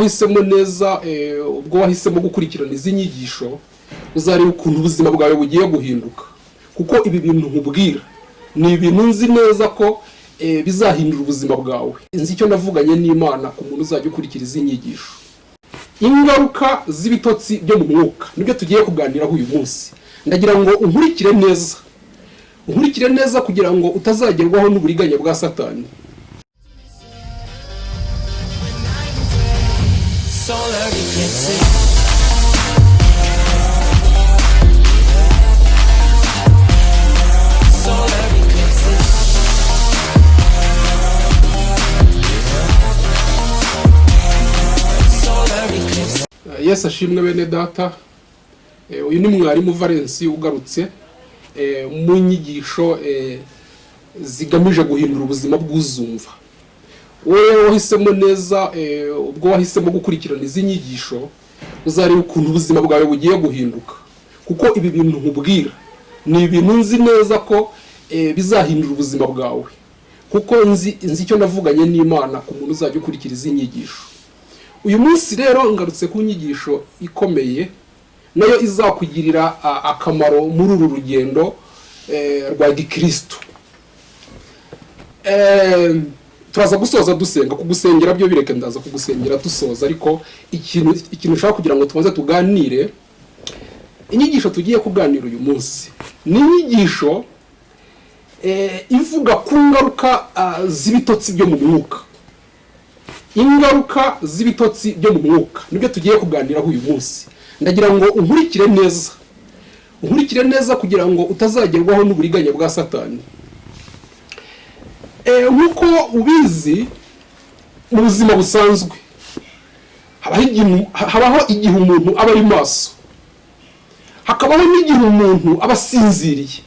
Wahisemo neza, ubwo wahisemo gukurikirana izi nyigisho, uzareba ukuntu ubuzima bwawe bugiye guhinduka, kuko ibi bintu nkubwira ni ibintu nzi neza ko bizahindura ubuzima bwawe. Nzi icyo navuganye n'Imana ku muntu uzajya ukurikira izi nyigisho. Ingaruka z'ibitotsi byo mu mwuka nibyo tugiye kuganiraho uyu munsi. Ndagira ngo unkurikire neza, unkurikire neza kugira ngo utazagerwaho n'uburiganya bwa Satani. Solar eclipses. Solar eclipses. Solar eclipses. Yesu ashimwe, bene data. Uyu ni mwarimu Valensi ugarutse mu nyigisho zigamije guhindura ubuzima bw'uzumva. Wowe wahisemo neza, ubwo wahisemo gukurikirana izi nyigisho, uzareba ukuntu ubuzima bwawe bugiye guhinduka, kuko ibi bintu nkubwira ni ibintu nzi neza ko bizahindura ubuzima bwawe, kuko nzi icyo navuganye n'Imana ku muntu uzajya ukurikira izi nyigisho. Uyu munsi rero ngarutse ku nyigisho ikomeye nayo izakugirira akamaro muri uru rugendo rwa gikristo. Turaza gusoza dusenga. Kugusengera byo bireke, ndaza kugusengera dusoza, ariko ikintu ushaka kugira ngo tubanze tuganire, inyigisho tugiye kuganira uyu munsi ni inyigisho ivuga ku ngaruka z'ibitotsi byo mu mwuka. Ingaruka z'ibitotsi byo mu mwuka nibyo tugiye kuganiraho uyu munsi. Ndagira ngo unkurikire neza, unkurikire neza kugira ngo utazagerwaho n'uburiganya bwa Satani. Nk'uko ubizi, mu buzima busanzwe habaho igihe umuntu aba ari maso, hakabaho n'igihe umuntu aba asinziriye.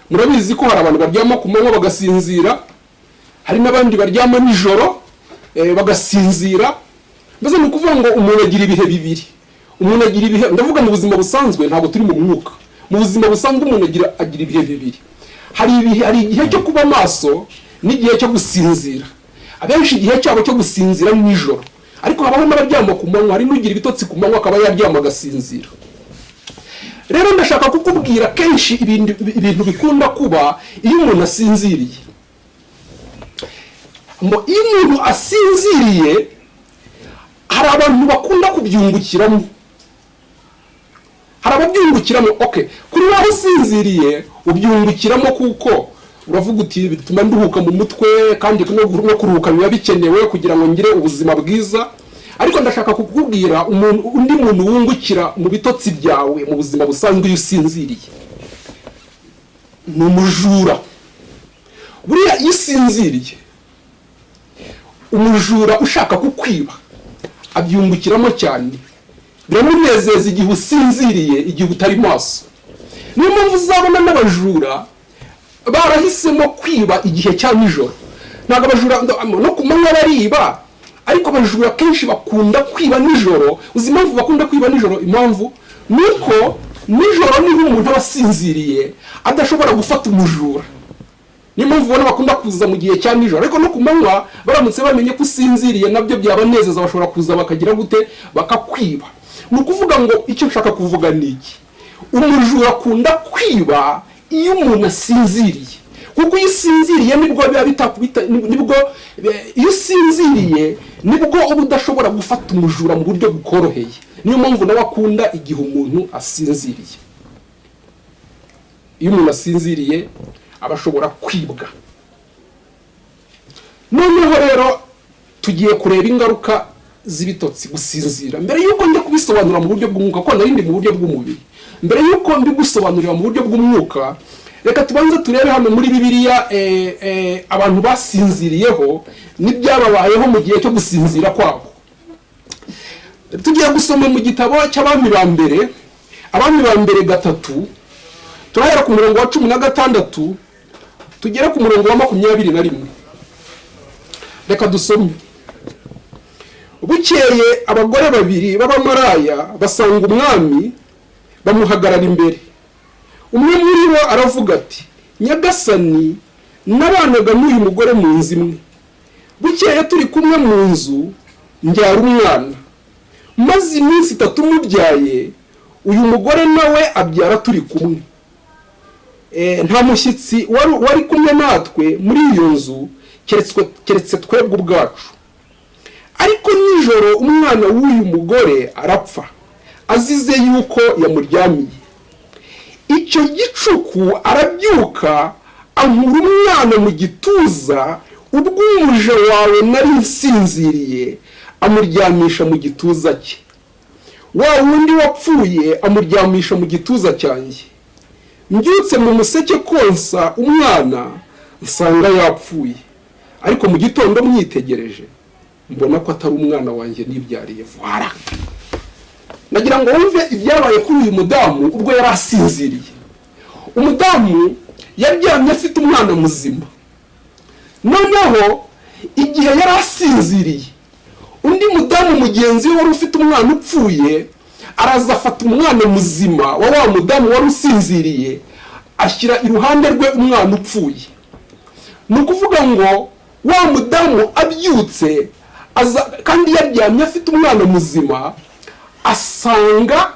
Murabizi ko hari abantu baryama ku manywa bagasinzira, hari n'abandi baryama nijoro bagasinzira. Mbese ni ukuvuga ngo umuntu agira ibihe bibiri. Umuntu agira ibihe, ndavuga mu buzima busanzwe, ntabwo turi mu mwuka. Mu buzima busanzwe umuntu agira ibihe bibiri. Hari igihe cyo kuba maso n'igihe cyo gusinzira. Abenshi igihe cyabo cyo gusinzira ni nijoro, ariko habaho n'abaryama ku manywa. Hari n'ugira ibitotsi ku manywa akaba yaryama agasinzira. Rero ndashaka kukubwira kenshi ibintu bikunda kuba iyo umuntu asinziriye. Ngo iyo umuntu asinziriye, hari abantu bakunda kubyungukiramo, hari ababyungukiramo. Okay, kuri wowe usinziriye ubyungukiramo, kuko uravuga uti: "Bituma nduhuka mu mutwe, kandi no kuruhuka biba bikenewe kugira ngo ngire ubuzima bwiza." Ariko ndashaka kukubwira umuntu, undi muntu wungukira mu bitotsi byawe mu buzima busanzwe iyo usinziriye, ni umujura. Buriya iyo usinziriye, umujura ushaka kukwiba abyungukiramo cyane. Biramunezeza igihe usinziriye, igihe utari maso. Niyo mpamvu uzabona n'abajura barahisemo kwiba igihe cya nijoro. Ntabwo abajura no ku manywa bariba, ariko abajura kenshi bakunda kwiba nijoro. Uzi impamvu bakunda kwiba nijoro? Impamvu ni uko nijoro niho umuntu aba asinziriye, adashobora gufata umujura. Niyo mpamvu ubona bakunda kuza mu gihe cya nijoro. Ariko no ku manywa, baramutse bamenye ko usinziriye, nabyo byabanezeza, bashobora kuza bakagira gute? Bakakwiba. Ni ukuvuga ngo icyo nshaka kuvuga ni iki: umujura akunda kwiba iyo umuntu asinziriye, kuko iyo usinziriye nibwo biba bitakubita, nibwo iyo usinziriye nibwo uba udashobora gufata umujura mu buryo bukoroheye. Niyo mpamvu nawe akunda igihe umuntu asinziriye. Iyo umuntu asinziriye aba ashobora kwibwa. Noneho rero tugiye kureba ingaruka z'ibitotsi, gusinzira. Mbere y'uko njya kubisobanura mu buryo bw'umwuka, kuko nari ndi mu buryo bw'umubiri, mbere y'uko mbigusobanurira mu buryo bw'umwuka, reka tubanze turebe hano muri Bibiliya abantu basinziriyeho n'ibyababayeho mu gihe cyo gusinzira kwabo. Tugiye gusoma mu gitabo cy'Abami ba Mbere, Abami ba Mbere 3, turahera ku murongo wa 16 tugere ku murongo wa 21. Reka dusome. Bukeye abagore babiri b'abamaraya basanga umwami, bamuhagarara imbere. Umwe muri bo aravuga ati: "Nyagasani, nabanaga n'uyu mugore mu nzu imwe. Bukeye turi kumwe mu nzu, mbyara umwana." Maze iminsi 3 mubyaye, uyu mugore nawe abyara turi kumwe. Nta mushyitsi wari kumwe natwe muri iyo nzu keretse twebwe ubwacu. Ariko nijoro umwana w'uyu mugore arapfa, azize yuko yamuryamiye. Icyo gicuku arabyuka, ankura umwana mu gituza ubwo umuja wawe nari nsinziriye, amuryamisha mu gituza cye. Wa wundi wapfuye amuryamisha mu gituza cyanjye. Mbyutse mu museke konsa umwana, nsanga yapfuye. Ariko mu gitondo mwitegereje, mbona ko atari umwana wanjye nibyariye." Voilà, nagira ngo wumve ibyabaye kuri uyu mudamu ubwo yari asinziriye. Umudamu yaryamye afite umwana muzima. Noneho igihe yari asinziriye, undi mudamu mugenzi we wari ufite umwana upfuye araza, afata umwana muzima wa mudamu wari usinziriye, ashyira iruhande rwe umwana upfuye. Ni ukuvuga ngo wa mudamu abyutse aza, kandi yaryamye afite umwana muzima, asanga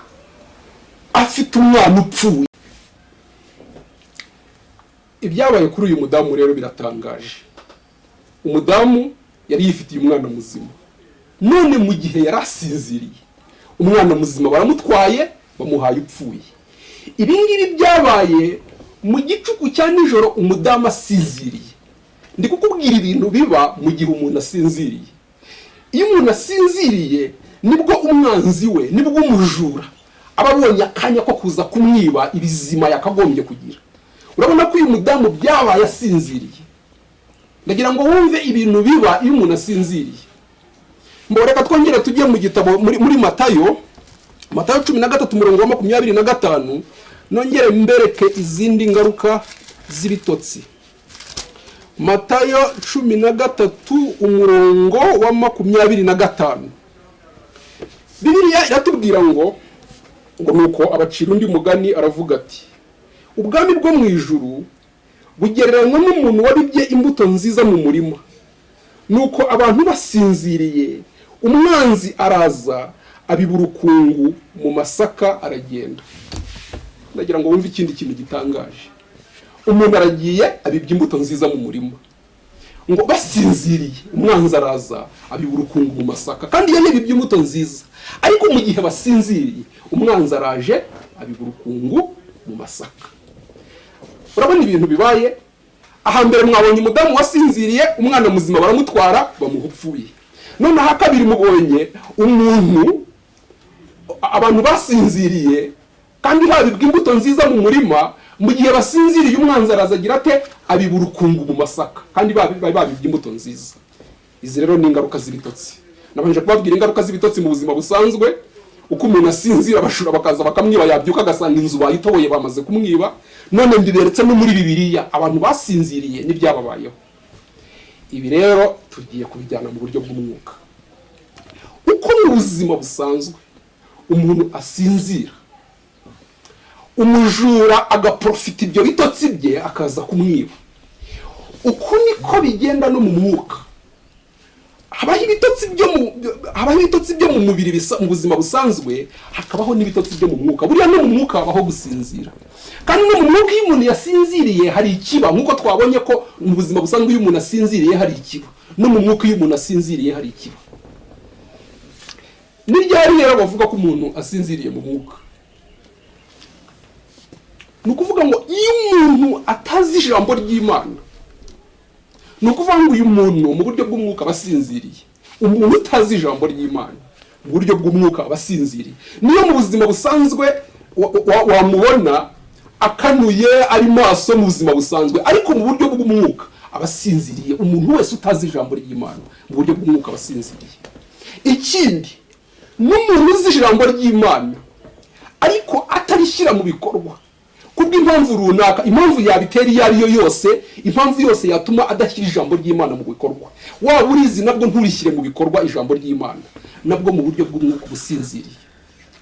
afite umwana upfuye. Ibyabaye kuri uyu mudamu rero biratangaje. Umudamu yari yifitiye umwana muzima, none mu gihe yari asinziriye, umwana muzima baramutwaye, bamuhaye upfuye. Ibi ngibi byabaye mu gicuku cya nijoro, umudamu asinziriye. Ndi kukubwira ibintu biba mu gihe umuntu asinziriye. Iyo umuntu asinziriye, nibwo umwanzi we, nibwo umujura aba abonye akanya ko kuza kumwiba ibizima yakagombye kugira. Urabona ko uyu mudamu byabaye asinziriye. Ndagira ngo wumve ibintu biba iyo umuntu asinziriye. Mbo reka twongere tujye mu gitabo muri Matayo 13, umurongo wa 25, nongere mbereke izindi ngaruka z'ibitotsi. Matayo 13, umurongo wa 25, Bibiliya iratubwira ngo: "Nuko abacira undi mugani, aravuga ati: 'Ubwami bwo mu ijuru bugereranywa n'umuntu wabibye imbuto nziza mu murima. Nuko abantu basinziriye, umwanzi araza, abiba urukungu mu masaka, aragenda.'" Ndagira ngo wumve ikindi kintu gitangaje. Umuntu aragiye, abibye imbuto nziza mu murima, ngo basinziriye, umwanzi araza, abiba urukungu mu masaka. Kandi iyo yabibye imbuto nziza, ariko mu gihe basinziriye, umwanzi araje, abiba urukungu mu masaka. Urabona ibintu bibaye ahambere: mwabonye umudamu wasinziriye, umwana muzima baramutwara, bamuha upfuye. Noneho kabiri, mubonye umuntu, abantu basinziriye kandi habibwa imbuto nziza mu murima. Mu gihe basinziriye, umwanzi araza, agira ate? Abiba urukungu mu masaka, kandi bari babibye imbuto nziza. Izi rero ni ingaruka z'ibitotsi. Nabanje kubabwira ingaruka z'ibitotsi mu buzima busanzwe, uko umuntu asinzira, abashura bakaza bakamwiba, yabyuka agasanga inzu bayitoboye, bamaze kumwiba. None mbiberetse no muri Bibiliya, abantu basinziriye n'ibyababayeho. Ibi rero tugiye kubijyana mu buryo bw'umwuka. Uko mu buzima busanzwe umuntu asinzira, umujura agaprofita ibyo bitotsi bye, akaza kumwiba, uku niko bigenda no mu mwuka. Habaho ibitotsi byo mu mubiri mu buzima busanzwe, hakabaho n'ibitotsi byo mu mwuka. Buriya no mu mwuka habaho gusinzira, kandi no mu mwuka iyo umuntu yasinziriye hari ikiba. Nk'uko twabonye ko mu buzima busanzwe iyo umuntu asinziriye hari ikiba, no mu mwuka iyo umuntu asinziriye hari ikiba. Ni ryari rero bavuga ko umuntu asinziriye mu mwuka? Ni ukuvuga ngo iyo umuntu atazi ijambo ry'Imana, ni ukuvuga ngo uyu muntu mu buryo bw'umwuka aba asinziriye. Umuntu utazi ijambo ry'Imana mu buryo bw'umwuka aba asinziriye. Niyo mu buzima busanzwe wamubona akanuye, ari maso mu buzima busanzwe, ariko mu buryo bw'umwuka aba asinziriye. Umuntu wese utazi ijambo ry'Imana mu buryo bw'umwuka aba asinziriye. Ikindi, n'umuntu uzi ijambo ry'Imana ariko atarishyira mu bikorwa kubw'impamvu runaka, impamvu yabitera iyo ari yo yose, impamvu yose yatuma adashyira ijambo ry'Imana mu bikorwa, waba urizi nabwo nturishyire mu bikorwa ijambo ry'Imana, nabwo mu buryo bw'umwuka uba usinziriye.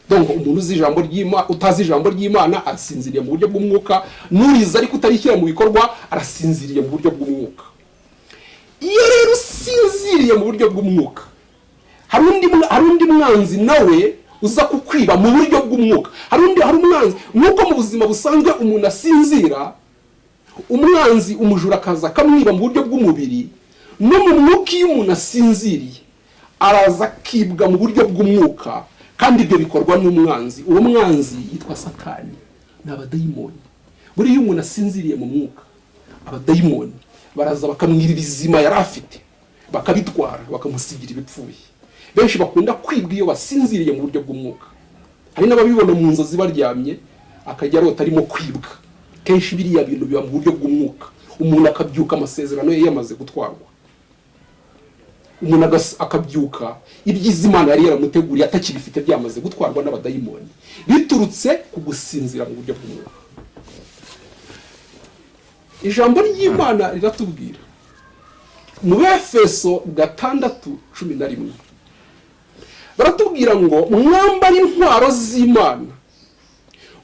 Donc umuntu uzi ijambo ry'Imana, utazi ijambo ry'Imana arasinziriye mu buryo bw'umwuka, n'urizi ariko utarishyira mu bikorwa arasinziriye mu buryo bw'umwuka. Iyo rero usinziriye mu buryo bw'umwuka Hari undi mwanzi nawe uza kukwiba mu buryo bw'umwuka. Hari umwanzi, nk'uko mu buzima busanzwe umuntu asinzira, umwanzi, umujura, akaza akamwiba mu buryo bw'umubiri, no mu mwuka iyo umuntu asinziriye araza akibwa mu buryo bw'umwuka, kandi ibyo bikorwa n'umwanzi. Uwo mwanzi yitwa Satani, ni abadayimoni. Buriya iyo umuntu asinziriye mu mwuka, abadayimoni baraza bakamwiba ibizima yari afite, bakabitwara, bakamusigira ibipfuye. Benshi bakunda kwibwa iyo basinziriye mu buryo bw'umwuka. Hari n'ababibona mu nzozi baryamye, akajya arota arimo kwibwa. Kenshi biriya bintu biba mu buryo bw'umwuka, umuntu akabyuka amasezerano ye yamaze gutwarwa, umuntu akabyuka ibyiza Imana yari yaramuteguriye atakibifite, byamaze gutwarwa n'abadayimoni, biturutse ku gusinzira mu buryo bw'umwuka. Ijambo ry'Imana riratubwira mu Befeso 6:11, baratubwira ngo mwambare intwaro z'Imana,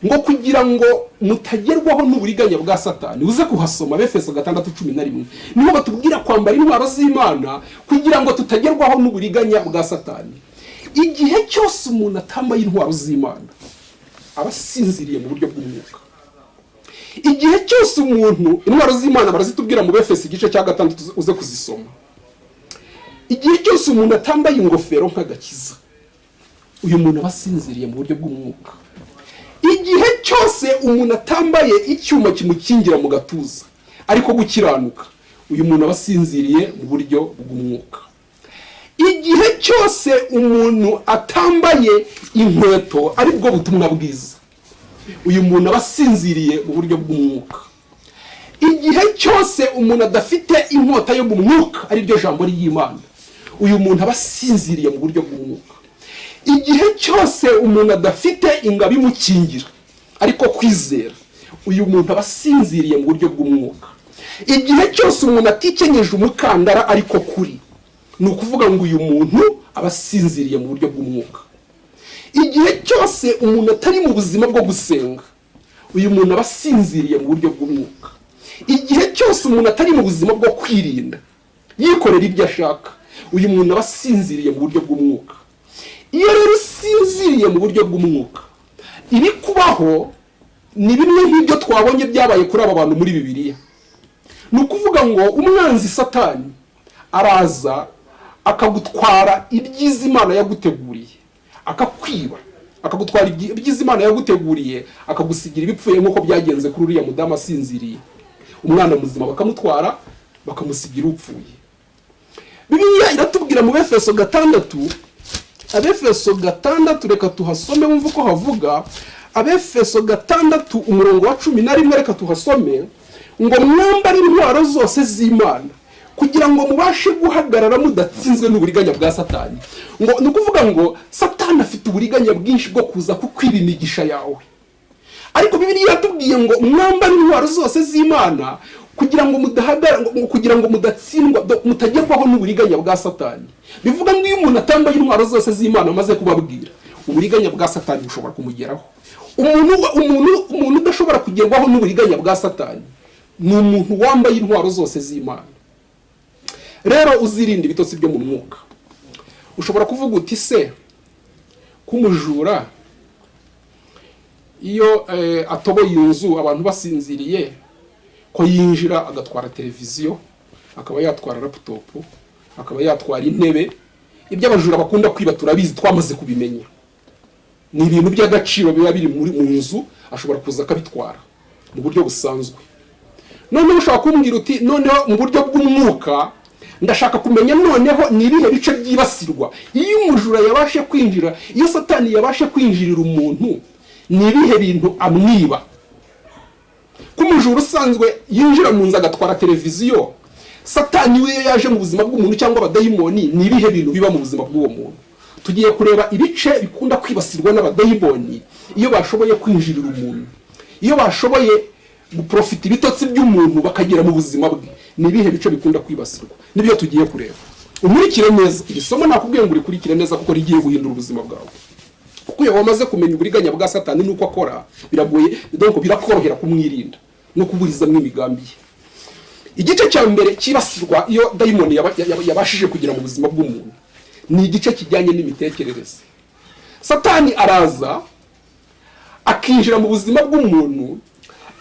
ngo kugira ngo mutagerwaho n'uburiganya bwa Satani. Uze kuhasoma, Befeso 6:11, niho batubwira kwambara intwaro z'Imana kugira ngo tutagerwaho n'uburiganya bwa Satani. Igihe cyose umuntu atambaye intwaro z'Imana, aba asinziriye mu buryo bw'umwuka. Igihe cyose umuntu, intwaro z'Imana barazitubwira mu Befeso igice cya 6, uze kuzisoma. Igihe cyose umuntu atambaye ingofero nk'agakiza, uyu muntu aba asinziriye mu buryo bw'umwuka. Igihe cyose umuntu atambaye icyuma kimukingira mu gatuza, ariko gukiranuka, uyu muntu aba asinziriye mu buryo bw'umwuka. Igihe cyose umuntu atambaye inkweto, aribwo butumwa bwiza, uyu muntu aba asinziriye mu buryo bw'umwuka. Igihe cyose umuntu adafite inkota yo mu mwuka, ariryo jambo ry'Imana, uyu muntu aba asinziriye mu buryo bw'umwuka. Igihe cyose umuntu adafite ingabo imukingira, ariko kwizera, uyu muntu aba asinziriye mu buryo bw'umwuka. Igihe cyose umuntu atikenyeje umukandara, ariko kuri, ni ukuvuga ngo uyu muntu aba asinziriye mu buryo bw'umwuka. Igihe cyose umuntu atari mu buzima bwo gusenga, uyu muntu aba asinziriye mu buryo bw'umwuka. Igihe cyose umuntu atari mu buzima bwo kwirinda, yikorera ibyo ashaka, uyu muntu aba asinziriye mu buryo bw'umwuka. Iyo rero usinziriye mu buryo bw'umwuka, ibikubaho ni bimwe nk'ibyo twabonye byabaye kuri aba bantu muri Bibiliya. Ni ukuvuga ngo umwanzi Satani araza akagutwara ibyiza Imana yaguteguriye, akakwiba, akagutwara ibyiza Imana yaguteguriye, akagusigira ibipfuye, nk'uko byagenze kuri uriya mudamu asinziriye, umwana muzima bakamutwara, bakamusigira upfuye. Bibiliya iratubwira mu Befeso 6, Abefeso 6, reka tuhasome wumve uko havuga. Abefeso 6 umurongo wa 11, reka tuhasome, ngo mwambare intwaro zose z'Imana kugira ngo mubashe guhagarara mudatsinzwe n'uburiganya bwa Satani. Ngo ni ukuvuga ngo Satani afite uburiganya bwinshi bwo kuza kukwiba imigisha yawe, ariko Bibiliya iratubwiye ngo mwambare intwaro zose z'Imana kugira ngo mudahagarara, kugira ngo mudatsindwa, mutagerwaho n'uburiganya bwa Satani. Bivuga ngo iyo umuntu atambaye intwaro zose z'Imana amaze kubabwira, uburiganya bwa Satani bushobora kumugeraho. Umuntu udashobora kugerwaho n'uburiganya bwa Satani ni umuntu wambaye intwaro zose z'Imana. Rero uzirinde ibitotsi byo mu mwuka. Ushobora kuvuga uti: "Se k'umujura iyo atoboye inzu abantu basinziriye, ko yinjira agatwara televiziyo, akaba yatwara laptop, akaba yatwara intebe?" Ibyo abajura bakunda kwiba turabizi, twamaze kubimenya, ni ibintu by'agaciro biba biri mu nzu, ashobora kuza akabitwara mu buryo busanzwe. Noneho ushobora kumbwira uti: "Noneho mu buryo bw'umwuka ndashaka kumenya, noneho ni ibihe bice byibasirwa iyo umujura yabashe kwinjira, iyo Satani yabashe kwinjirira umuntu, ni ibihe bintu amwiba? Ko umujura usanzwe yinjira mu nzu agatwara televiziyo, Satani we iyo yaje mu buzima bw'umuntu cyangwa abadayimoni, ni ibihe bintu biba mu buzima bw'uwo muntu?" Tugiye kureba ibice bikunda kwibasirwa n'abadayimoni iyo bashoboye kwinjirira umuntu, iyo bashoboye guprofita ibitotsi by'umuntu bakagera mu buzima bwe, ni ibihe bice bikunda kwibasirwa? Nibyo tugiye kureba. Umurikire neza iri somo, nakubwiye ngo urikurikire neza kuko rigiye guhindura ubuzima bwawe, kuko iyo wamaze kumenya uburiganya bwa Satani n'uko akora, biragoye, donc birakorohera kumwirinda no kuburizamo imigambi ye. Igice cya mbere cyibasirwa iyo dayimoni yabashije kugera mu buzima bw'umuntu Ni igice kijyanye n'imitekerereze. Satani araza akinjira mu buzima bw'umuntu,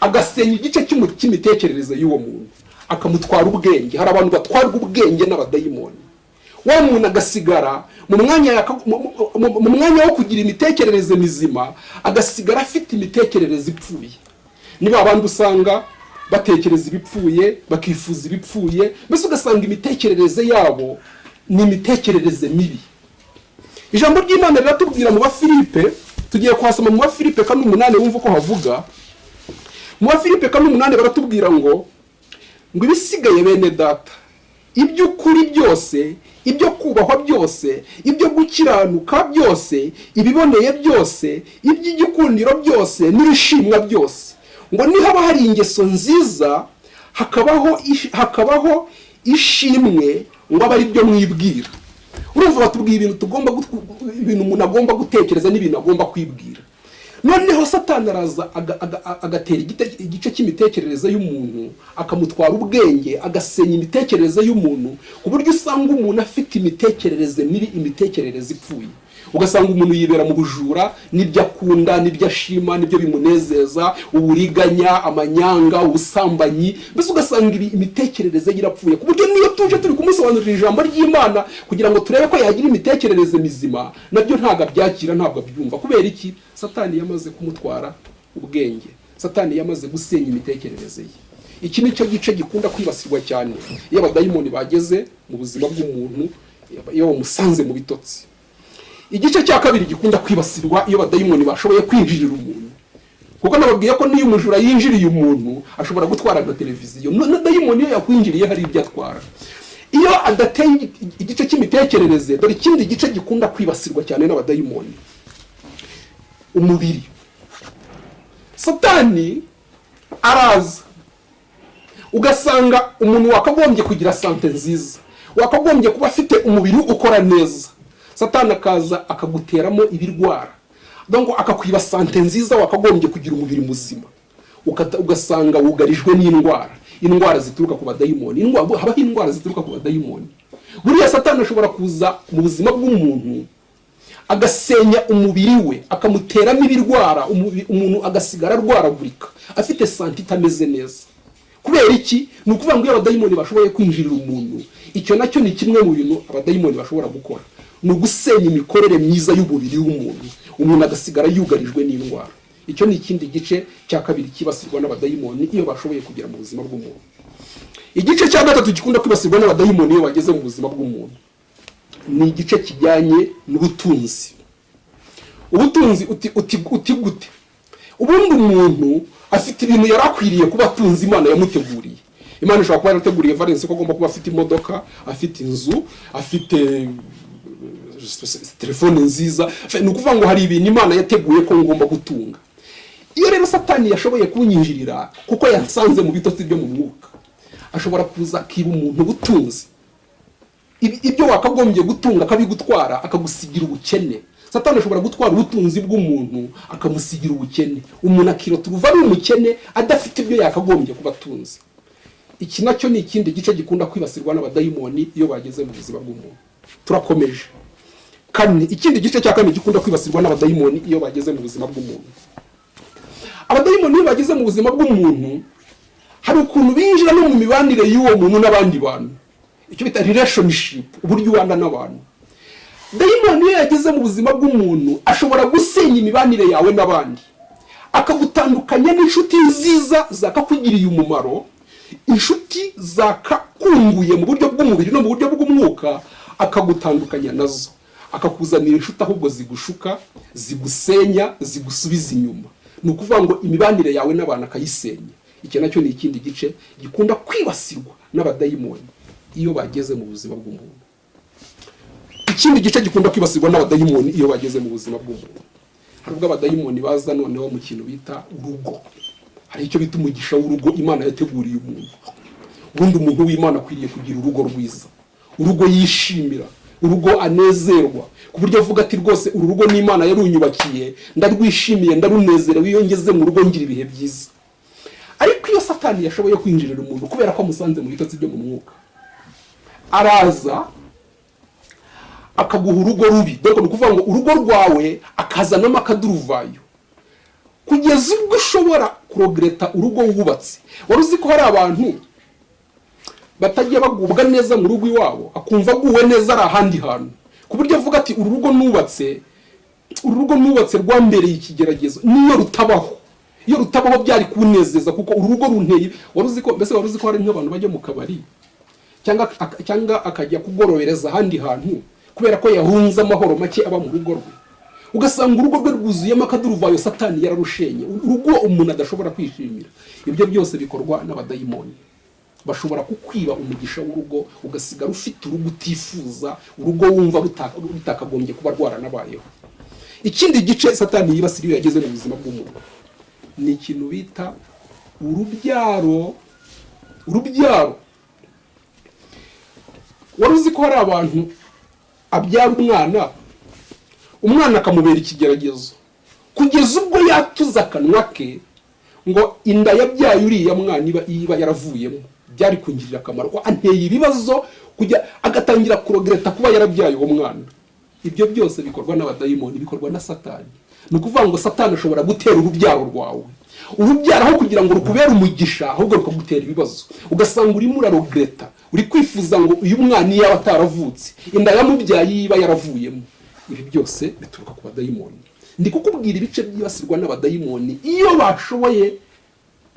agasenya igice cy'imitekerereze y'uwo muntu, akamutwara ubwenge. Hari abantu batwarwa ubwenge n'abadayimoni, wa muntu agasigara mu mwanya wo kugira imitekerereze mizima, agasigara afite imitekerereze ipfuye. Niba abandi usanga batekereza ibipfuye, bakifuza ibipfuye, mbese ugasanga imitekerereze yabo ni imitekerereze mibi. Ijambo ry'Imana riratubwira mu Bafilipe, tugiye kuhasoma mu Bafilipe 4:8, wumva uko havuga. Mu Bafilipe 4:8 baratubwira ngo "Ibisigaye, bene Data, iby'ukuri byose, ibyo kubahwa byose, ibyo gukiranuka byose, ibiboneye byose, iby'igikundiro byose n'ibishimwa byose, ngo nihaba hari ingeso nziza, hakabaho ishimwe, ngo abe ari byo mwibwira." Urumva batubwiye ibintu umuntu agomba gutekereza n'ibintu agomba kwibwira. Noneho Satani araza agatera igice cy'imitekerereze y'umuntu, akamutwara ubwenge, agasenya imitekerereze y'umuntu, ku buryo usanga umuntu afite imitekerereze mibi, imitekerereze ipfuye. Ugasanga umuntu yibera mu bujura, n'ibyo akunda, n'ibyo ashima, n'ibyo bimunezeza, uburiganya, amanyanga, ubusambanyi. Mbese ugasanga imitekerereze ye irapfuye, ku buryo niyo tuje turi kumusobanurira ijambo ry'Imana kugira ngo turebe ko yagira imitekerereze mizima, nabyo ntabwo abyakira, ntabwo abyumva. Kubera iki? Satani yamaze kumutwara ubwenge, Satani yamaze gusenya imitekerereze ye. Iki ni cyo gice gikunda kwibasirwa cyane iyo abadayimoni bageze mu buzima bw'umuntu, iyo bamusanze mu bitotsi. Igice cya kabiri gikunda kwibasirwa iyo abadayimoni bashoboye kwinjirira umuntu, kuko nababwiye ko niyo umujura yinjiriye umuntu ashobora gutwara nka televiziyo, na dayimoni iyo yakwinjiriye hari ibyo atwara iyo adateye igice cy'imitekerereze. Dore ikindi gice gikunda kwibasirwa cyane n'abadayimoni: umubiri. Satani araza ugasanga umuntu wakagombye kugira santé nziza, wakagombye kuba afite umubiri ukora neza, Satani akaza akaguteramo ibirwara, donc akakwiba santé nziza wakagombye kugira, umubiri muzima, ugasanga wugarijwe n'indwara, indwara zituruka ku badayimoni. Habaho indwara zituruka ku badayimoni. Buriya Satani ashobora kuza mu buzima bw'umuntu agasenya umubiri we, akamuteramo ibirwara, umuntu agasigara arwaragurika, afite santé itameze neza. Kubera iki? Ni ukuvuga ngo iyo abadayimoni bashoboye kwinjirira umuntu, icyo nacyo ni kimwe mu bintu abadayimoni bashobora gukora, ni ugusenya imikorere myiza y'umubiri w'umuntu, umuntu agasigara yugarijwe n'indwara. Icyo ni ikindi gice cya kabiri cyibasirwa n'abadayimoni iyo bashoboye kugera mu buzima bw'umuntu. Igice cya gatatu gikunda kwibasirwa n'abadayimoni iyo bageze mu buzima bw'umuntu ni igice kijyanye n'ubutunzi. Ubutunzi uti gute? Ubundi umuntu afite ibintu yari akwiriye kuba atunze, Imana yamuteguriye. Imana ishobora kuba yarateguriye Valence ko agomba kuba afite imodoka, afite inzu, afite telefone nziza. Ni ukuvuga ngo hari ibintu Imana yateguye ko ngomba gutunga. Iyo rero Satani yashoboye kunyinjirira, kuko yasanze mu bitotsi byo mu mwuka, ashobora kuza akiba umuntu ubutunzi. Ibyo wakagombye gutunga akabigutwara, akagusigira ubukene. Satani ashobora gutwara ubutunzi bw'umuntu, akamusigira ubukene, umuntu akirota uruva ari umukene, adafite ibyo yakagombye kuba atunze. Iki nacyo ni ikindi gice gikunda kwibasirwa n'abadayimoni iyo bageze mu buzima bw'umuntu. Turakomeje. Kane, ikindi gice cya kane gikunda kwibasirwa n'abadayimoni iyo bageze mu buzima bw'umuntu. Abadayimoni iyo bageze mu buzima bw'umuntu, hari ukuntu binjira no mu mibanire y'uwo muntu n'abandi bantu, icyo bita relationship, uburyo ubana n'abantu. Dayimoni iyo yageze mu buzima bw'umuntu ashobora gusenya imibanire yawe n'abandi, akagutandukanya n'inshuti nziza zakakugiriye umumaro, inshuti zakakunguye mu buryo bw'umubiri no mu buryo bw'umwuka, akagutandukanya nazo, akakuzanira inshuti ahubwo zigushuka, zigusenya, zigusubiza inyuma. Ni ukuvuga ngo imibanire yawe n'abantu akayisenya. Icyo nacyo ni ikindi gice gikunda kwibasirwa n'abadayimoni iyo bageze mu buzima bw'umuntu. Ikindi gice gikunda kwibasirwa n'abadayimoni iyo bageze mu buzima bw'umuntu, hari ubwo abadayimoni baza noneho mu kintu bita urugo. Hari icyo bita umugisha w'urugo Imana yateguriye umuntu. Ubundi umuntu w'Imana akwiriye kugira urugo rwiza, urugo yishimira, urugo anezerwa, ku buryo avuga ati: "Rwose uru rugo n'Imana yarunyubakiye, ndarwishimiye, ndarunezerewe, iyo ngeze mu rugo ngira ibihe byiza." Ariko iyo Satani yashoboye kwinjirira umuntu, kubera ko amusanze mu bitotsi byo mu mwuka, araza Akaguha urugo rubi. Dore ni ukuvuga ngo urugo rwawe akazanamo akaduruvayo kugeza ubwo ushobora kuregretta urugo wubatse. Wari uzi ko hari abantu batajya bagubwa neza mu rugo iwabo, akumva aguwe neza ari ahandi hantu, ku buryo avuga ati: "Uru rugo nubatse, uru rugo nubatse rwambereye ikigeragezo. Niyo rutabaho, iyo rutabaho byari kunezeza, kuko uru rugo runteye." Wari uzi ko mbese, wari uzi ko hari nk'abantu bajya mu kabari cyangwa akajya kugorobereza ahandi hantu kubera ko yahunze amahoro make aba mu rugo rwe? Ugasanga urugo rwe rwuzuyemo akaduruvayo, Satani yararushenye, urugo umuntu adashobora kwishimira. Ibyo byose bikorwa n'abadayimoni. Bashobora kukwiba umugisha w'urugo, ugasigara ufite urugo utifuza, urugo wumva rutakagombye kuba rwaranabayeho. Ikindi gice Satani yibasira iyo yageze mu buzima bw'umuntu ni ikintu bita urubyaro. Urubyaro, wari uzi ko hari abantu abyara umwana, umwana akamubera ikigeragezo, kugeza ubwo yatuza akanwa ke ngo: "Inda yabyaye uriya mwana iba yaravuyemo byari kungirira akamaro, ko anteye ibibazo," kujya agatangira kuregretta kuba yarabyaye uwo mwana. Ibyo byose bikorwa n'abadayimoni, bikorwa na Satani. Ni ukuvuga ngo Satani ashobora gutera urubyaro rwawe, urubyaro aho kugira ngo rukubere umugisha ahubwo rukagutera ibibazo, ugasanga urimo uraregretta, uri kwifuza ngo uyu mwana iyo yaba ataravutse, inda yamubyaye iba yaravuyemo. Ibi byose bituruka ku badayimoni. Ndi kukubwira ibice byibasirwa n'abadayimoni iyo bashoboye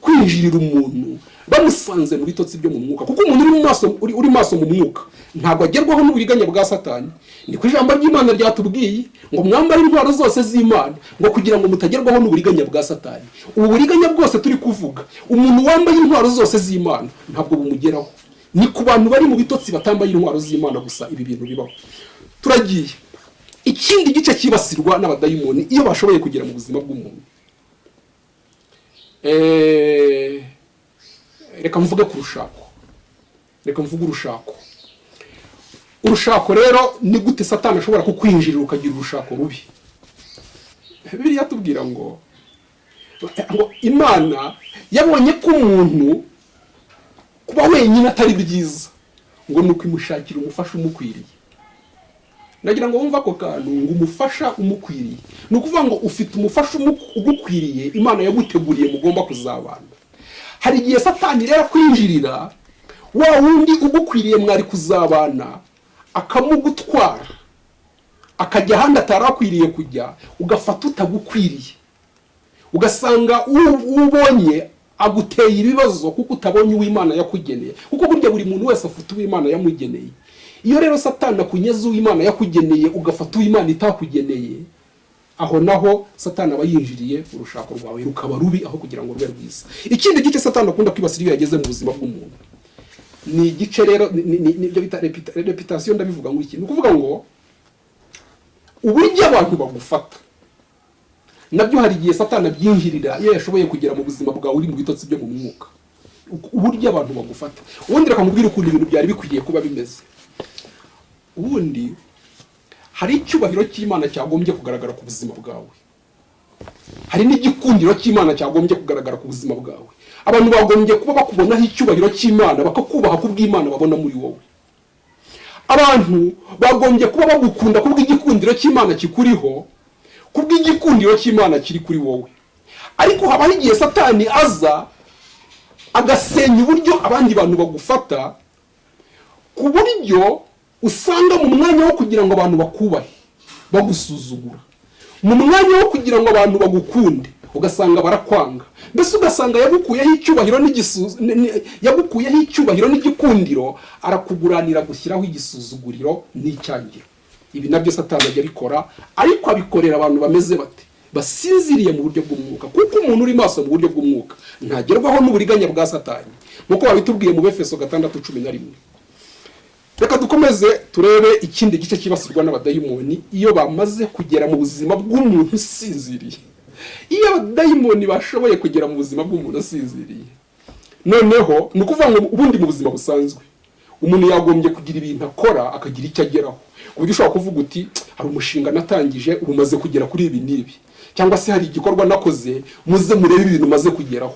kwinjirira umuntu, bamusanze mu bitotsi byo mu mwuka, kuko umuntu uri mu maso, uri maso mu mwuka ntabwo agerwaho n'uburiganya bwa Satani. Niko ijambo ry'Imana ryatubwiye ngo: "Mwambare intwaro zose z'Imana," ngo kugira ngo mutagerwaho n'uburiganya bwa Satani. Ubu buriganya bwose turi kuvuga, umuntu wambaye intwaro zose z'Imana ntabwo bumugeraho. Ni ku bantu bari mu bitotsi batambaye intwaro z'Imana gusa ibi bintu bibaho. Turagiye. Ikindi gice cyibasirwa n'abadayimoni iyo bashoboye kugera mu buzima bw'umuntu, reka mvuge ku rushako, reka mvuge urushako. Urushako rero, ni gute Satani ashobora kukwinjirira ukagira urushako rubi? Bibiliya tubwira ngo Imana yabonye ko umuntu kuba wenyine atari byiza, ngo ni ukimushakira umufasha umukwiriye. Ndagira ngo wumve ako kantu ngo umufasha umukwiriye. Ni ukuvuga ngo ufite umufasha ugukwiriye, Imana yaguteguriye, mugomba kuzabana. Hari igihe Satani rero akwinjirira, wa wundi ugukwiriye mwari kuzabana akamugutwara, akajya ahandi atari akwiriye kujya, ugafata utagukwiriye, ugasanga ubonye aguteye ibibazo kuko utabonye uw'Imana yakugeneye, kuko burya buri muntu wese afite uw'Imana yamugeneye. Iyo rero Satani akunyeze uw'Imana yakugeneye, ugafata uw'Imana itakugeneye, aho naho Satani aba yinjiriye urushako rwawe, rukaba rubi aho kugira ngo rube rwiza. Ikindi gice Satani akunda kwibasira iyo yageze mu buzima bw'umuntu ni igice rero nibyo bita reputation. Ndabivuga ngo iki? Ni ukuvuga ngo uburyo abantu bagufata nabyo hari igihe Satani abyinjirira iyo yashoboye kugera mu buzima bwawe uri mu bitotsi byo mu mwuka. Uburyo abantu bagufata, ubundi reka nkubwire ukuntu ibintu byari bikwiriye kuba bimeze. Ubundi hari icyubahiro cy'Imana cyagombye kugaragara ku buzima bwawe, hari n'igikundiro cy'Imana cyagombye kugaragara ku buzima bwawe. Abantu bagombye kuba bakubonaho icyubahiro cy'Imana, bakakubaha kubw'Imana babona muri wowe. Abantu bagombye kuba bagukunda kubw'igikundiro cy'Imana kikuriho, kubw'igikundiro cy'Imana kiri kuri wowe. Ariko habaho igihe Satani aza agasenya uburyo abandi bantu bagufata, ku buryo usanga mu mwanya wo kugira ngo abantu bakubahe bagusuzugura, mu mwanya wo kugira ngo abantu bagukunde ugasanga barakwanga. Mbese ugasanga yagukuyeho icyubahiro yagukuyeho icyubahiro n'igikundiro, arakuguranira gushyiraho igisuzuguriro n'icyangiro. Ibi nabyo Satani ajya abikora, ariko abikorera abantu bameze bate? Basinziriye mu buryo bw'umwuka, kuko umuntu uri maso mu buryo bw'umwuka ntagerwaho n'uburiganya bwa Satani, nk'uko babitubwiye mu Befeso 6:11. Reka dukomeze turebe ikindi gice cyibasirwa n'abadayimoni iyo bamaze kugera mu buzima bw'umuntu usinziriye. Iyo abadayimoni bashoboye kugera mu buzima bw'umuntu usinziriye, noneho ni ukuvuga ngo ubundi mu buzima busanzwe umuntu yagombye kugira ibintu akora, akagira icyo ageraho, ku buryo ushobora kuvuga uti: "Hari umushinga natangije, ubu umaze kugera kuri ibi n'ibi," cyangwa se "Hari igikorwa nakoze, muze murebe ibintu umaze kugeraho."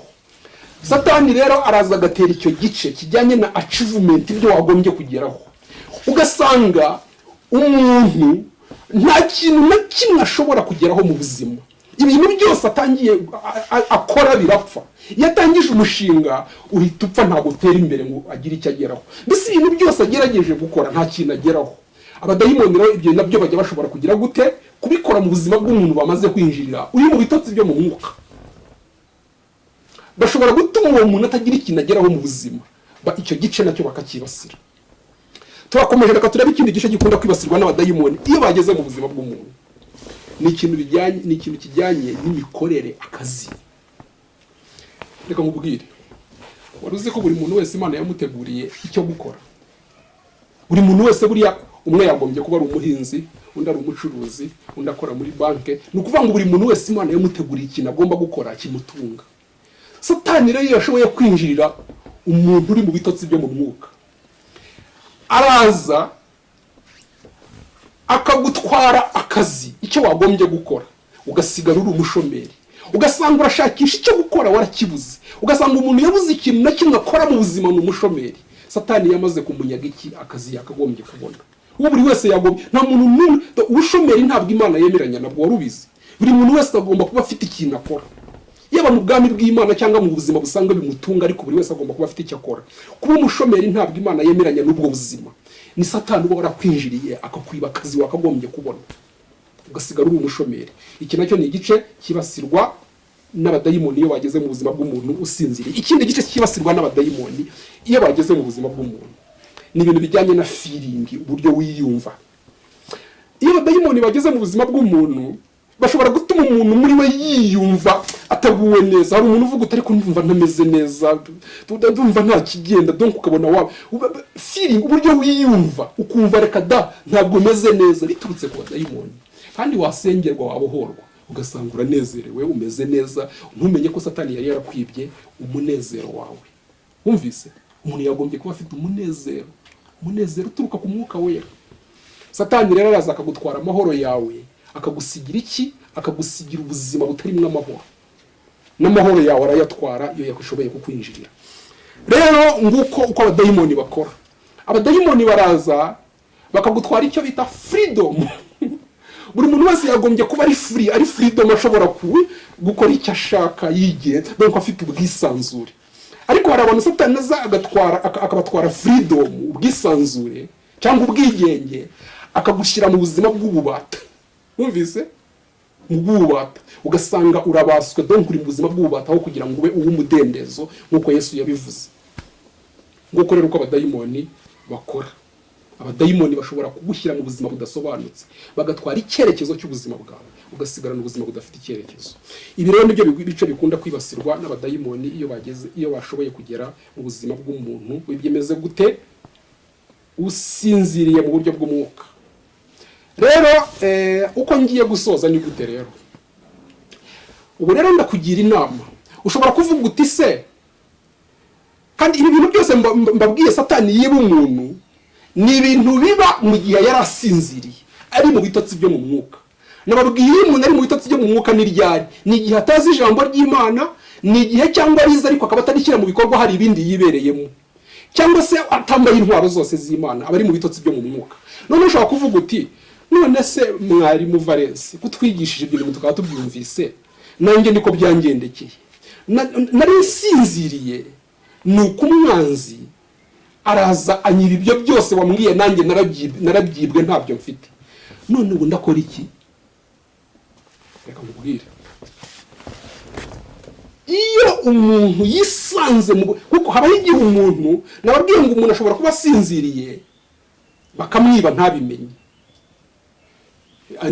Satani rero araza agatera icyo gice kijyanye na achievement, ibyo wagombye kugeraho, ugasanga Umuntu nta kintu na kimwe ashobora kugeraho mu buzima. Ibintu byose atangiye akora birapfa. Iyo atangije umushinga uhita upfa, ntabwo utera imbere ngo agire icyo ageraho. Mbese ibintu byose agerageje gukora nta kintu ageraho. Abadayimoni rero ibyo nabyo bajya bashobora kugira gute? Kubikora mu buzima bw'umuntu bamaze kwinjirira, uri mu bitotsi byo mu mwuka. Bashobora gutuma uwo muntu atagira ikintu ageraho mu buzima. Icyo gice nacyo bakacyibasira. Turakomeje, reka turebe ikindi gice gikunda kwibasirwa n'abadayimoni iyo bageze mu buzima bw'umuntu. Ni ikintu kijyanye n'imikorere, akazi. Reka nkubwire, wari uzi ko buri muntu wese Imana yamuteguriye icyo gukora? Buri muntu wese buriya, umwe yagombye kuba ari umuhinzi, undi ari umucuruzi, undi akora muri banki. Ni ukuvuga ngo buri muntu wese Imana yamuteguriye ikintu agomba gukora kimutunga. Satani rero iyo yashoboye kwinjirira umuntu uri mu bitotsi byo mu mwuka, araza akagutwara akazi, icyo wagombye gukora, ugasigara uri umushomeri, ugasanga urashakisha icyo gukora warakibuze, ugasanga umuntu yabuze ikintu na kimwe akora mu buzima, ni umushomeri. Satani yamaze kumunyaga iki? Akazi yakagombye kubona. Uwo buri wese yagombye, nta muntu n'umwe. Ubushomeri ntabwo Imana yemeranya nabwo, wari ubizi? Buri muntu wese agomba kuba afite ikintu akora, yaba mu bwami bw'Imana cyangwa mu buzima busanzwe bimutunga, ariko buri wese agomba kuba afite icyo akora. Kuba umushomeri ntabwo Imana yemeranya n'ubwo buzima. Ni Satani uba warakwinjiriye akakwiba akazi wakagombye kubona, ugasigara uri umushomeri. Iki nacyo ni igice cyibasirwa n'abadayimoni iyo bageze mu buzima bw'umuntu usinziriye. Ikindi gice cyibasirwa n'abadayimoni iyo bageze mu buzima bw'umuntu ni ibintu bijyanye na feeling, uburyo wiyumva. Iyo abadayimoni bageze mu buzima bw'umuntu, bashobora gutuma umuntu muri we yiyumva ataguwe neza. Hari umuntu uvuga uti: "Ariko ndumva ntameze neza, ndumva nta kigenda." Donc ukabona wa feeling, uburyo wiyumva, ukumva reka da, ntabwo umeze neza, biturutse ku badayimoni. Kandi wasengerwa, wabohorwa, ugasanga uranezerewe, umeze neza, ntumenye ko Satani yari yarakwibye umunezero wawe. Wumvise, umuntu yagombye kuba afite umunezero, umunezero uturuka ku Mwuka Wera. Satani rero araza akagutwara amahoro yawe, akagusigira iki? Akagusigira ubuzima butarimo amahoro. N'amahoro yawe arayatwara iyo yashoboye kukwinjirira. Rero nguko uko abadayimoni bakora. Abadayimoni baraza bakagutwara icyo bita freedom. Buri muntu wese yagombye kuba ari free, ari freedom, ashobora gukora icyo ashaka yigenza, donc afite ubwisanzure. Ariko hari abantu Satani aza agatwara, akabatwara freedom, ubwisanzure cyangwa ubwigenge, akagushyira mu buzima bw'ububata. Wumvise? Mu bw'ububata, ugasanga urabaswe, donc uri mu buzima bw'ububata aho kugira ngo ube uw'umudendezo nk'uko Yesu yabivuze. Nguko rero uko abadayimoni bakora. Abadayimoni bashobora kugushyira mu buzima budasobanutse, bagatwara icyerekezo cy'ubuzima bwawe, ugasigarana ubuzima budafite icyerekezo. Ibi rero nibyo bice bikunda kwibasirwa n'abadayimoni iyo bageze, iyo bashoboye kugera mu buzima bw'umuntu bimeze gute? Usinziriye mu buryo bw'umwuka. Rero uko ngiye gusoza ni gute? Rero ubu rero ndakugira inama. Ushobora kuvuga uti: "Se kandi ibi bintu byose mbabwiye Satani yiba umuntu, ni ibintu biba mu gihe yari asinziriye, ari mu bitotsi byo mu mwuka?" Nababwiye, iyo umuntu ari mu bitotsi byo mu mwuka ni ryari? Ni igihe atazi ijambo ry'Imana, ni igihe cyangwa arize ariko akaba atarishyira mu bikorwa, hari ibindi yibereyemo, cyangwa se atambaye intwaro zose z'Imana, aba ari mu bitotsi byo mu mwuka. None ushobora kuvuga uti: "None se mwarimu Valence, kutwigishije ibyo bintu tukaba tubyumvise, nanjye niko byangendekeye, nari nsinziriye, ni uko umwanzi araza anyiba ibyo byose wambwiye, nanjye narabyibwe, ntabyo mfite, none ubu ndakora iki?" Reka nkubwire, iyo umuntu yisanze mu, kuko habaho igihe umuntu, nababwiye ngo umuntu ashobora kuba asinziriye bakamwiba ntabimenye.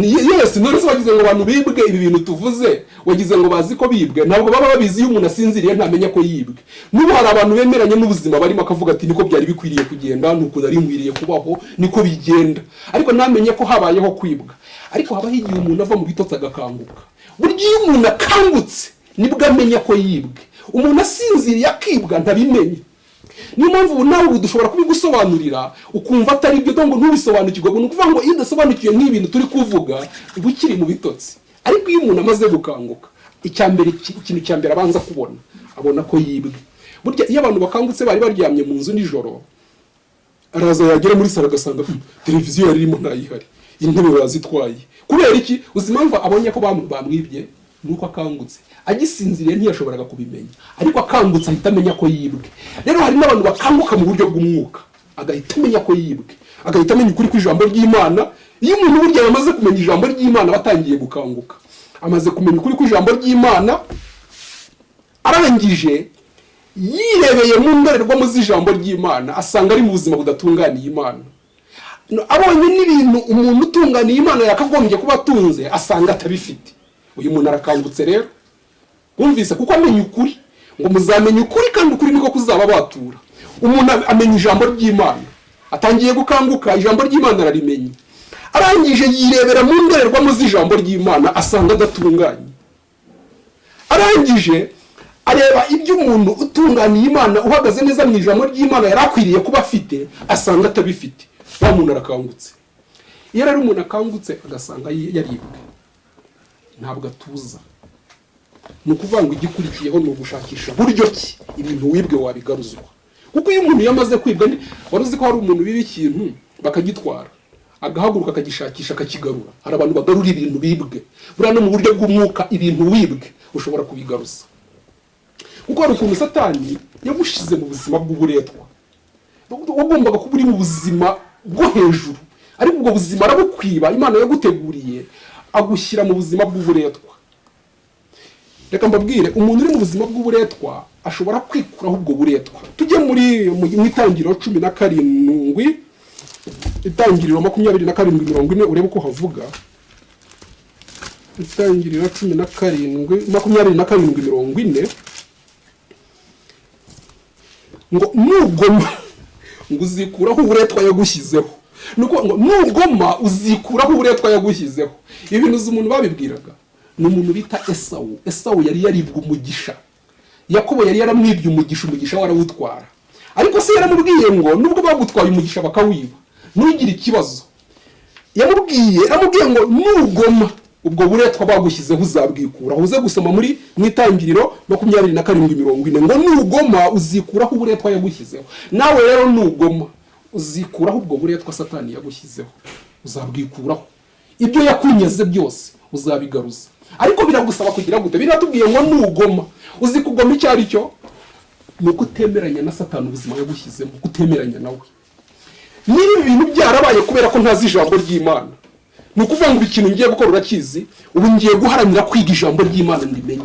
Yes, none se wagize ngo abantu bibwe ibi bintu tuvuze, wagize ngo bazi ko bibwe? Ntabwo baba babizi. Iyo umuntu asinziriye ntamenya ko yibwe. N'ubu hari abantu bemeranya n'ubuzima barimo, akavuga ati: "Niko byari bikwiriye kugenda, nuko nari nkwiriye kubaho, niko bigenda," ariko ntamenye ko habayeho kwibwa. Ariko habaho igihe umuntu ava mu bitotsi agakanguka. Burya iyo umuntu akangutse nibwo amenya ko yibwe. Umuntu asinziriye akibwa ntabimenye. Niyo mpamvu ubu nawe ubu dushobora kubigusobanurira ukumva atari byo, ngo ntubisobanukirwe. Ni ukuvuga ngo iyo udasobanukiwe nk'ibintu turi kuvuga, uba ukiri mu bitotsi. Ariko iyo umuntu amaze gukanguka, icya mbere, ikintu cya mbere abanza kubona, abona ko yibwe. Burya iyo abantu bakangutse bari baryamye mu nzu nijoro. Araza, yagera muri salo agasanga televiziyo yari irimo ntayihari, intebe barazitwaye. Kubera iki? Uzi impamvu abonye ko bamwibye? Ni uko akangutse. Agisinziriye ntiyashoboraga kubimenya, ariko akangutse ahita amenya ko yibwe. Rero hari n'abantu bakanguka mu buryo bw'umwuka, agahita amenya ko yibwe, agahita amenya ukuri kw'ijambo ry'Imana. Iyo umuntu burya yamaze kumenya ijambo ry'Imana, batangiye gukanguka, amaze kumenya ukuri kw'ijambo ry'Imana, arangije yirebeye mu ndorerwamo z'ijambo ry'Imana, asanga ari mu buzima budatunganiye Imana. No, abonye n'ibintu umuntu utunganiye Imana yakagombye kuba atunze, asanga atabifite. Uyu muntu arakangutse rero, wumvise? Kuko amenya ukuri, ngo muzamenya ukuri kandi ukuri niko kuzaba batura. Umuntu amenya ijambo ry'Imana, atangiye gukanguka, ijambo ry'Imana ararimenye, arangije yirebera mu ndorerwamo z'ijambo ry'Imana, asanga adatunganye. Arangije areba ibyo umuntu utunganiye Imana, uhagaze neza mu ijambo ry'Imana, yari akwiriye kuba afite, asanga atabifite. Wa muntu arakangutse. Iyo rero umuntu akangutse agasanga yaribwe, ntabwo atuza. Ni ukuvuga ngo igikurikiyeho ni ugushakisha buryo ki ibintu wibwe wabigaruzwa. Kuko iyo umuntu yamaze kwibwa, wari uzi ko hari umuntu biba ikintu bakagitwara, agahaguruka akagishakisha akakigarura? Hari abantu bagarura ibintu bibwe. Buriya no mu buryo bw'umwuka, ibintu wibwe ushobora kubigaruza, kuko hari ukuntu Satani yagushize mu buzima bw'uburetwa. Wagombaga kuba uri mu buzima bwo hejuru, ariko ubwo buzima arabukwiba, Imana yaguteguriye, agushyira mu buzima bw'uburetwa. Reka mbabwire, umuntu uri mu buzima bw'uburetwa ashobora kwikuraho ubwo buretwa. Tujye mu Itangiriro 17, Itangiriro 27:40, urebe uko havuga. Itangiriro 17, 27:40, ngo nugoma ngo uzikuraho uburetwa yagushyizeho. Ni ukuvuga ngo nugoma uzikuraho uburetwa yagushyizeho. Ibi bintu uzi umuntu babibwiraga? Ni umuntu bita Esawu. Esawu yari yaribwe umugisha. Yakobo yari yaramwibye umugisha, umugisha we arawutwara. Ariko se yaramubwiye ngo nubwo bagutwaye umugisha bakawiba, ntugire ikibazo. Yaramubwiye ngo nugoma ubwo buretwa bagushyizeho uzabwikuraho. Uze gusoma mu Itangiriro 27:40, ngo nugoma uzikuraho uburetwa yagushyizeho. Nawe rero nugoma uzikuraho ubwo buretwa Satani yagushyizeho, uzabwikuraho. Ibyo yakunyaze byose uzabigaruza, ariko biragusaba kugira gute? Biratubwiye ngo nugoma. Uzi kugoma icyo ari cyo? Ni ukutemeranya na Satani ubuzima yagushyizemo, kutemeranya nawe. Niba ibi bintu byarabaye kubera ko ntazi ijambo ry'Imana, ni ukuvuga ngo ikintu ngiye gukora urakizi? Ubu ngiye guharanira kwiga ijambo ry'Imana ndimenye.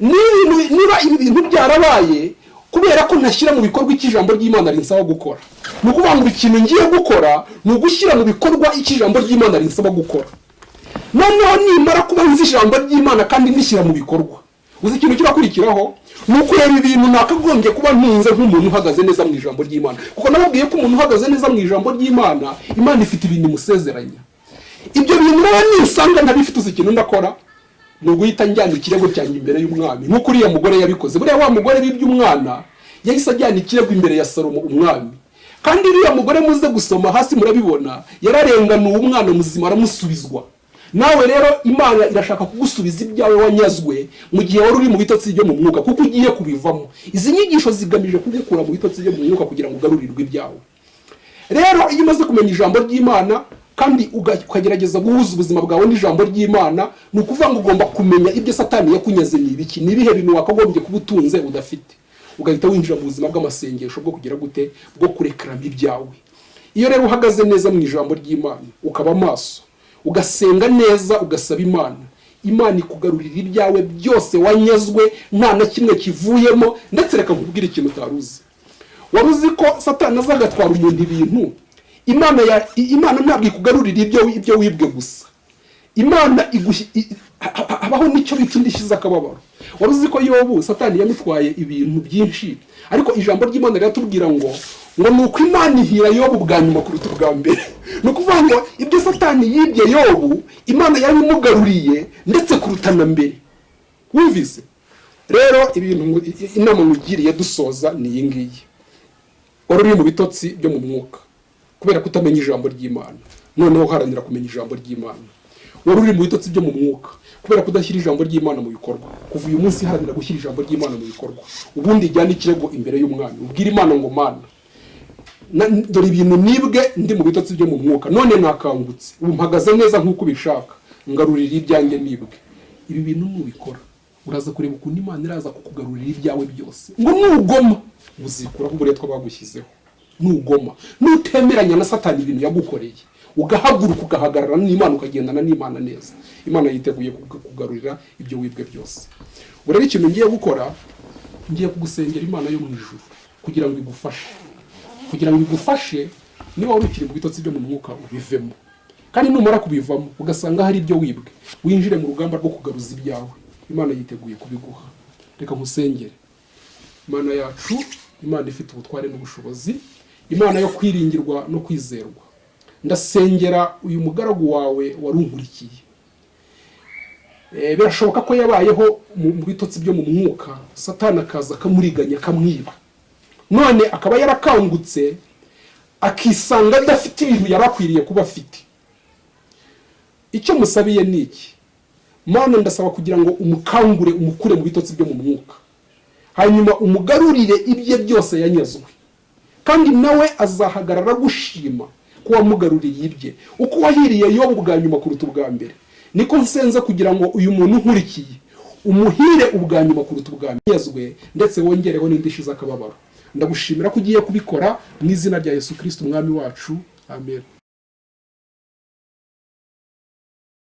Niba ibi bintu byarabaye kubera ko ntashyira mu bikorwa icyo ijambo ry'Imana rinsaba gukora, ni ukuvuga ngo ikintu ngiye gukora ni ugushyira mu bikorwa icyo ijambo ry'Imana rinsaba gukora. Noneho nimara kuba nzi ijambo ry'Imana kandi nishyira mu bikorwa, uzi ikintu kirakurikiraho? Ni ukureba ibintu nakagombye kuba ntunze nk'umuntu uhagaze neza mu ijambo ry'Imana, kuko nababwiye ko umuntu uhagaze neza mu ijambo ry'Imana, Imana ifite ibintu imusezeranya. Ibyo bintu rero nisanga ntabifite, uzi ikintu ndakora? Ni uguhita njyana ikirego cyanjye imbere y'umwami, nk'uko uriya mugore yabikoze. Buriya wa mugore bibye umwana yahise ajyana ikirego imbere ya Salomo umwami. Kandi uriya mugore, muze gusoma hasi murabibona, yararenganuwe, umwana muzima aramusubizwa. Nawe rero Imana irashaka kugusubiza ibyawe wanyazwe mu gihe wari uri mu bitotsi byo mu mwuka, kuko ugiye kubivamo. Izi nyigisho zigamije kugukura mu bitotsi byo mu mwuka kugira ngo ugarurirwe ibyawe. Rero iyo umaze kumenya ijambo ry'Imana kandi ukagerageza guhuza ubuzima bwawe n'ijambo ry'Imana, ni ukuvuga ngo ugomba kumenya ibyo Satani yakunyaze ni ibiki, ni ibihe bintu wakagombye kuba utunze udafite, ugahita winjira mu buzima bw'amasengesho bwo kugira gute? Bwo kurekaramo ibyawe. Iyo rero uhagaze neza mu ijambo ry'Imana, ukaba maso, ugasenga neza, ugasaba Imana, Imana ikugarurira ibyawe byose wanyazwe, nta na kimwe kivuyemo. Ndetse reka nkubwire ikintu utari uzi. Wari uzi ko Satani aza agatwara umuntu ibintu, Imana ntabwo ikugarurira ibyo wibwe gusa? Imana habaho n'icyo bita indishyi z'akababaro. Wari uzi ko Yobu Satani yamutwaye ibintu byinshi, ariko ijambo ry'Imana riratubwira ngo ni uko Imana ihira Yobu bwa nyuma kuruta ubwa mbere? Ni ukuvuga ngo ibyo Satani yibye Yobu, Imana yabimugaruriye ndetse kuruta na mbere. Wumvise rero ibintu inama nkugiriye dusoza ni iyi ngiyi: wari uri mu bitotsi byo mu mwuka kubera kutamenya ijambo ry'Imana, noneho uharanira kumenya ijambo ry'Imana. Wari uri mu bitotsi byo mu mwuka kubera kudashyira ijambo ry'Imana mu bikorwa. Kuva uyu munsi haranira gushyira ijambo ry'Imana mu bikorwa, ubundi jyana ikirego imbere y'umwami, ubwire Imana ngo: "Mana, Dore ibintu nibwe ndi mu bitotsi byo mu mwuka, none nakangutse, ubu mpagaze neza nk'uko ubishaka, ngarurira ibyanjye nibwe." Ibi bintu nubikora, uraza kureba ukuntu Imana iraza kukugarurira ibyawe byose. Ngo nugoma, uzikuraho uburetwa bagushyizeho. Nugoma, nutemeranya na Satani ibintu yagukoreye, ugahaguruka ugahagarara n'Imana, ukagendana n'Imana neza, Imana yiteguye kukugarurira ibyo wibwe byose. Ubu rero ikintu ngiye gukora, ngiye kugusengera Imana yo mu ijuru kugira ngo igufashe, kugira ngo igufashe. Niba wari ukiri mu bitotsi byo mu mwuka, ubivemo, kandi numara kubivamo ugasanga hari ibyo wibwe, winjire mu rugamba rwo kugaruza ibyawe. Imana yiteguye kubiguha. Reka nkusengere. Imana yacu, Imana ifite ubutware n'ubushobozi, Imana yo kwiringirwa no kwizerwa, ndasengera uyu mugaragu wawe wari unkurikiye. Birashoboka ko yabayeho mu bitotsi byo mu mwuka, Satani akaza akamuriganya, akamwiba, none akaba yarakangutse akisanga adafite ibintu yari akwiriye kuba afite. Icyo musabiye ni iki? Mana, ndasaba kugira ngo umukangure, umukure mu bitotsi byo mu mwuka, hanyuma umugarurire ibye byose yanyazwe, kandi nawe azahagarara gushima ko wamugaruriye ibye. Uko wahiriye Yobu bwa nyuma kuruta ubwa mbere, niko nsenze kugira ngo uyu muntu unkurikiye umuhire ubwa nyuma kuruta ubwa mbere, ndetse wongereho n'indishyi z'akababaro. Ndagushimira ko ugiye kubikora, mu izina rya Yesu Kirisiti Umwami wacu, amen.